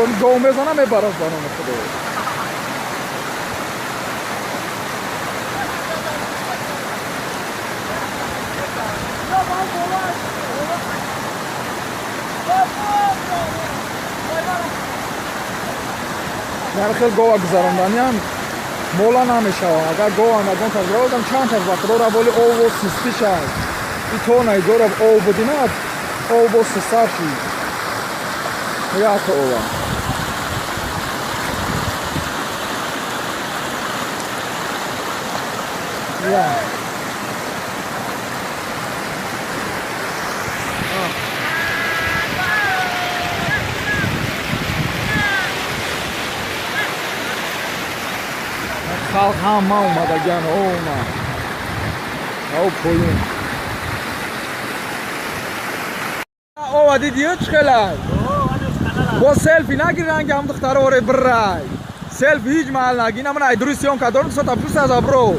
Гов мезана мебарад ба номи Худо. Хел гова гузаронданиам мола намешавад. Агар гова нагон тазраводам чанд кас ба Худо раволи ово систӣ шад. И то найдорав ов будинад, ово систар шид. Як ова. Я. Халқ ҳама омадагиан, ома. Ав поён. Ова дидиё чӣ хелай? Бо селфи нагир ранги ҳам духтаро оре бирай. Селфи ҳеҷ маҳал нагир. Ина ман айдури съёмка дорам, сота плюс аз абро.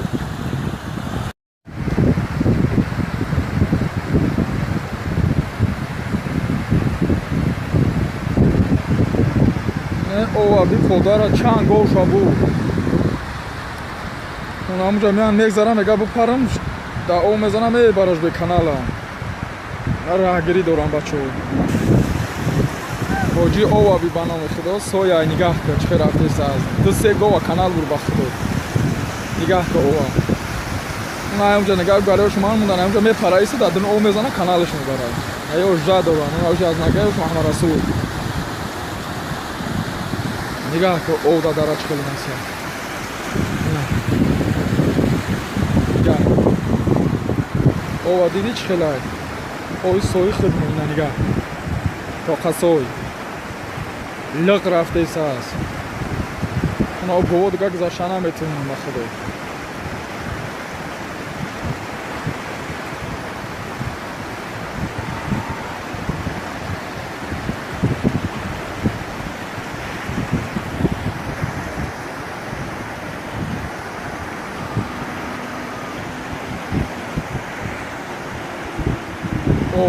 Ова би подара чанд говша буд. Ҳамуҷа меан мегзарам, мега бупарам, да ов мезанам, мебараш бе канала. Раҳгирӣ дорам бачаҳо. Ҳоҷи ова би ба номи Худо, соя нигаҳ кун чӣ хел рафтест аз. Ду се гова канал бур ба Худо. Нигаҳ кун ова. Уна ҳамуҷа нигаҳ галиош ман мондан, ҳамуҷа мепара иста, дар дун ов мезана, каналаш мебарад. Аё жа дорам, уна аз нагаёш Маҳмад Расул. Нигаҳ кун ов да дара чӣ хел маса. Ова дидӣ чӣ хелай? Ови сои худ мона нигаҳ. Тоқа сой. Лиқ рафтест аст. Уна гово дига гузашта наметавонам ба Худо.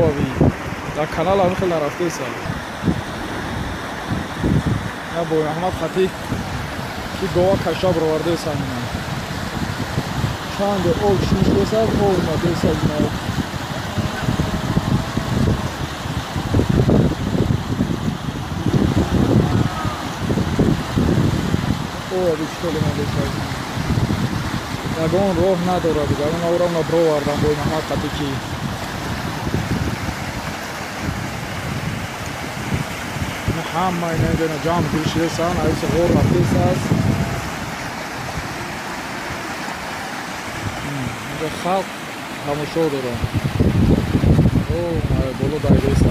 Ови дар канал ҳам хел нарафтест. Я бо Аҳмад Хатӣ ки гова каша баровардест ҳамина. Чанд ов шуштест, ов омадест ина. Ови чӣ хел омадест. Ягон роҳ надорад, ягон роҳ набаровардам бо Аҳмад Хатӣ ки ҳама ина инҷо ҷамъ шудасан, айси ғор рафтест аст. Инҷо халқ тамошо дорад. О, боло дайдест.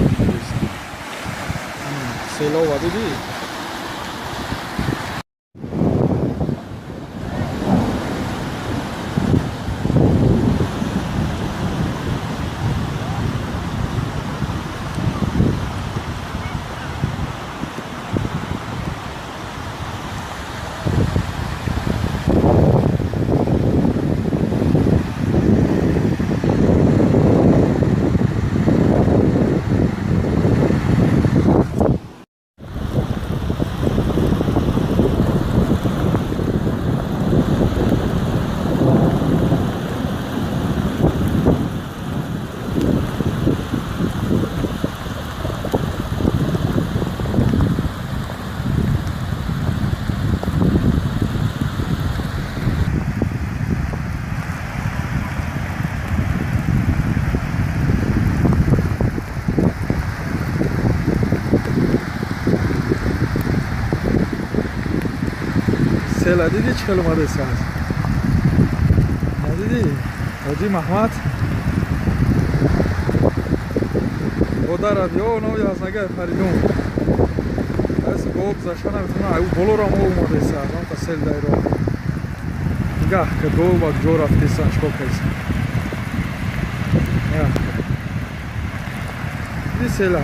Селова дидӣ? Села дидӣ чӣ хел омадест аст? Надидӣ? Ҳоҷи Маҳмад Одарав ё номи аз нагай Фаридун. Аз гов гузашта наметавонам, ай болорам ов омадест аст, ҳамта сел дайро. Нигаҳ ки гов ба куҷо рафтесан, чикор кардесан. Нигаҳ ки. Дидӣ села?